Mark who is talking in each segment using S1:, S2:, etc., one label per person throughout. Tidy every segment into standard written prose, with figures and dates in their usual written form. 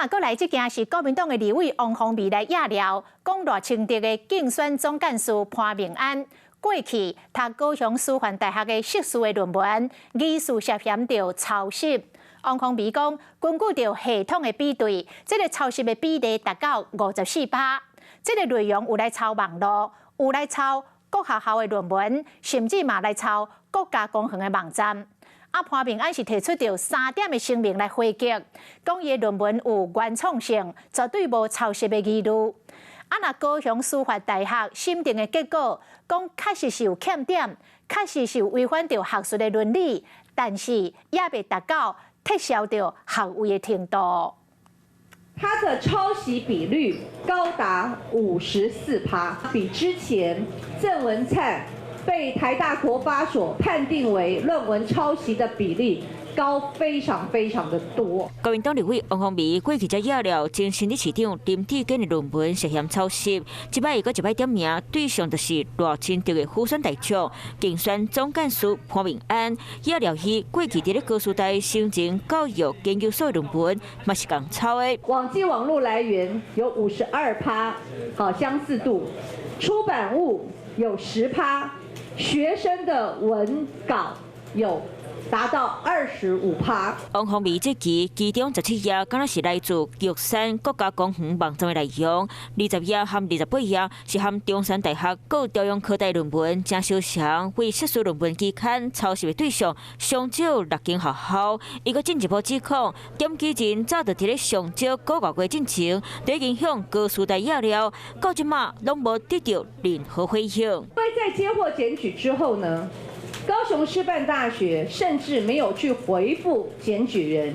S1: 若閣來這件是國民黨的立委王鴻薇來掖料，講賴清德的競選總幹事潘孟安過去讀高雄師範大學的碩士的論文，疑似涉嫌著抄襲。王鴻薇講，根據著系統的比對，這个抄襲的比例達到54趴。這个內容有來抄網路，有來抄各學校的論文，甚至嘛來抄國家公園的網站。啊，潘孟安是提出著三點的聲明來回擊，講伊的論文有原創性，絕對無抄襲的疑慮。啊，若高雄師範大學審定的結果，講確實是有欠點，確實是有違反著學術的倫理，但是也未達到撤銷著學位的程度。
S2: 他的抄襲比率高達54趴，比之前鄭文燦被台大國發所判定為論文抄襲的比例高非常非常的多。
S3: 國民黨立委王鴻薇過去才掖料前新竹市長林智堅的論文涉嫌抄襲，這擺伊閣一擺點名對象就是賴清德的輔選代長、競選總幹事潘孟安，掖料伊過去佇咧高師大行政教育研究所的論文嘛是仝抄的。
S2: 網際網路來源有52趴，好相似度，出版物有10趴，學生的文稿有達到25趴。
S3: 王鴻薇這期其中17頁，敢若是來自玉山國家公園網站的內容；20頁和28頁是和中山大學閣朝陽科大論文誠相像，為碩士論文期刊抄襲的對象上少六間學校。伊閣進一步指控，檢舉人早就佇咧上少幾個月進前，就已經向高師大掖料，到這馬攏無得到任何回應。
S2: 因為在接獲檢舉之後呢，高雄師範大學甚至沒有去回覆檢舉人。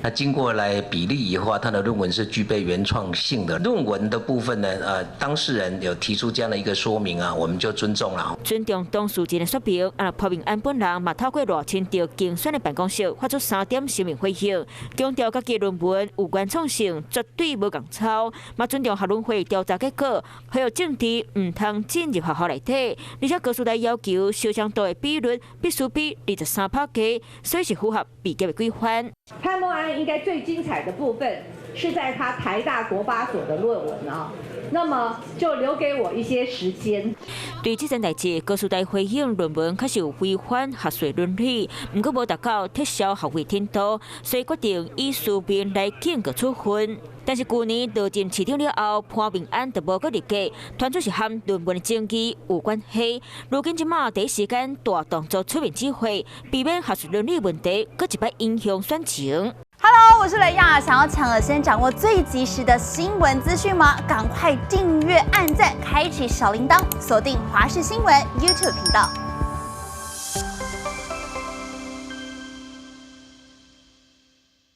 S4: 那經過來比例以後啊，他的論文是具備原創性的。論文的部分呢，當事人有提出這樣的一個說明啊，我們就尊重了。
S3: 尊重當事人的說明，啊，潘孟安本人嘛透過賴清德競選的辦公室發出三點聲明回應，強調家己論文有原創性，絕對無仝抄，嘛尊重學倫會調查結果，還有政治毋通進入學校內底，而且高師大要求相像度的比率必須比23趴低，所以是符合畢業的規範。
S2: 潘孟安應該最精彩的部分是在他台大國發所的論文啊，那麼就留給我一些時間。
S3: 對這件代誌，高師大回應論文確實有違反學術倫理，毋過無達到撤銷學位程度，所以決定以書面來警告處分。但是舊年到任市長了後，潘孟安就無閣入閣，傳出是和論文的爭議有關係。如今這馬第一時間大動作出面指揮，避免學術倫理問題閣一擺影響選情。
S5: Hello，我是雷亞，想要搶先掌握最及時的新聞資訊嗎？趕快訂閱、按讚、開啟小鈴鐺，鎖定華視新聞 YouTube 頻道。